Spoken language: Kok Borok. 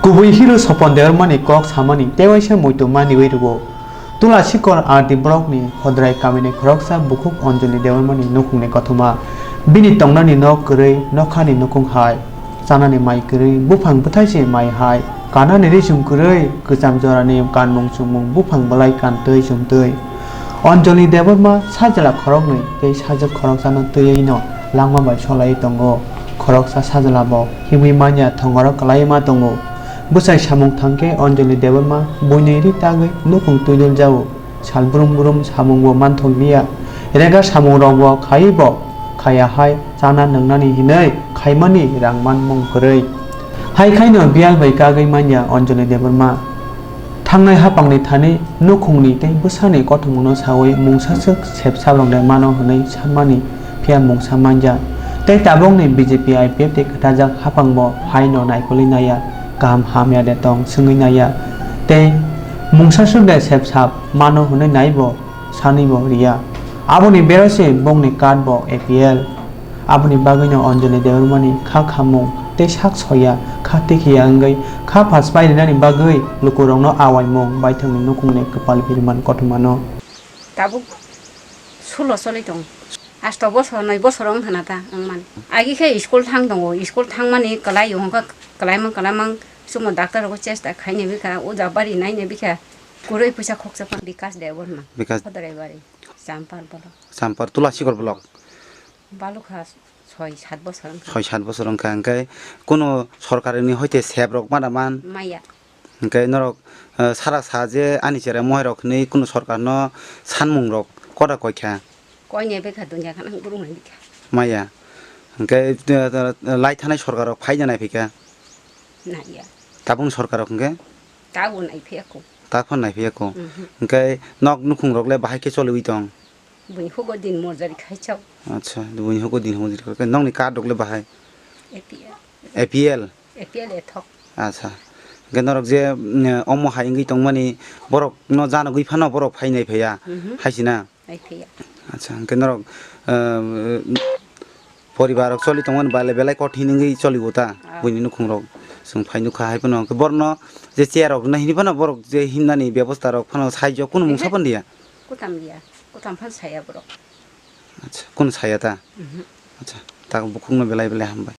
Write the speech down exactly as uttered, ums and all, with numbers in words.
Kubui hero Sopon Debbarmani kok samani tewaisa muitu maniwi rwo. Tula sikor R D blockni Hodrai kamini khoroksa bukhuk Anjali Debbarmani nukhungni kothoma. Bini tongnani nok kwrwi, nokhani nukhung hai. Chanani mai kwrwi, buphang bwthai se mai hai. Kanani ri chum kwrwi, kwcham jorani kanmung chumung, buphang bwlai kantwi chumtwi. Anjali Debbarma sajla khoroknwi tei sajwk khoroksano twiwi no langma bai solaiwi tongo. Khoroksa sajla bo himwi manya thongoro kwlaiwi ma tongo. Bwsai samung thangkhe Anjali Debbarma buini ri tagwi nukhung twidul jao. Sal brum brum samung bo manthok liya. Rega samung rok bo khaiwi bo khaya hai chana nwngnani hinwi khaimani rang manmung kwrwi. Hai khaino biyal bai kagwi manya Anjali Debbarma. Thangnai hapangni thani nukhungni tei bwsani kothomungno sawi mungsaswk sepsabrokde mano hwnwi sanmani phiya mungsa manya. Tei tabukni B J P I P F T kwthajak hapangbo haino naikolwi naiya, kaham hamya de tong swngwi naiya. Tei mungsaswk de sepsap mano hwnwi naibo sanwibo riya. Aboni berose bongni card bo A P L. Aboni bagwino Anjali Debbarmani kha khamung tei sak soya, kha tikhiya wngwi kha phaspai rinani bagwi lukurokno awaimung baithangni nukhungni kwpal biriman kothomano. Tabuk sulo choli tongo. Asto bosor, noi bosor wng khna ta wngmani. Agi khe school thang tongo, school thangmani kwlai o hwnkha kwlaimang kwlaimang sumo doctor rogo chesta khaina bikha, uja bari naina bikha, kwrwi puisa khoksa phan Bikas Debbarma. Bikas. Hodrai bari, Champar borok. Champar Tulasikor block. Balukha soi sat bosor wngkha. Soi sat bosor wngkha, hwnkhe kunu sorkarni hoite sep rok mana man? Maya. Hwnkhe norok, eh, sara sa je ani cherai mohai rok hinwi kunu sorkarno sanmung rok kora koi kha? Koi ne bekha dunya khana gurung hai bikha. Maya. Hwnkhe, eh, lai thanai sorkar rok phai nai phikha? Naiya. Tabung sorkar rok hwnkhe? Tabung nai phiyakho. Tabung nai phiyakho. Mhm. Hwnkhe nok nukhung rok le bahai khe choliwi tong? Buini hugo din mojari khai chao. Acha, buini hugo din mojari khai. Nokni card rok le bahai? A P L. A P L? A P L ethok. Acha. Hwnkhe norok je, mm, omo hai wngwi tongmani borok no janogwi phano borok phainai phaiya. Mhm. Hai sina? Hai phaiya. Acha, hwnkhe norok, eh, poribar rok choli tongmani bale belai kothin wngwi cholibo ta? Ah. Buini nukhung rok. Chwng phai nukha hai phano. Hwnkhe borno je chair rok rwna hini phano borok je himnani bebosta rok phano saijo kunu mungsa Ehe. Phano diya? Kutam diya. Kutam phan saya borok. Acha, kunu saya ta? Mhm. Acha, ta bukhukno belai belai hambai.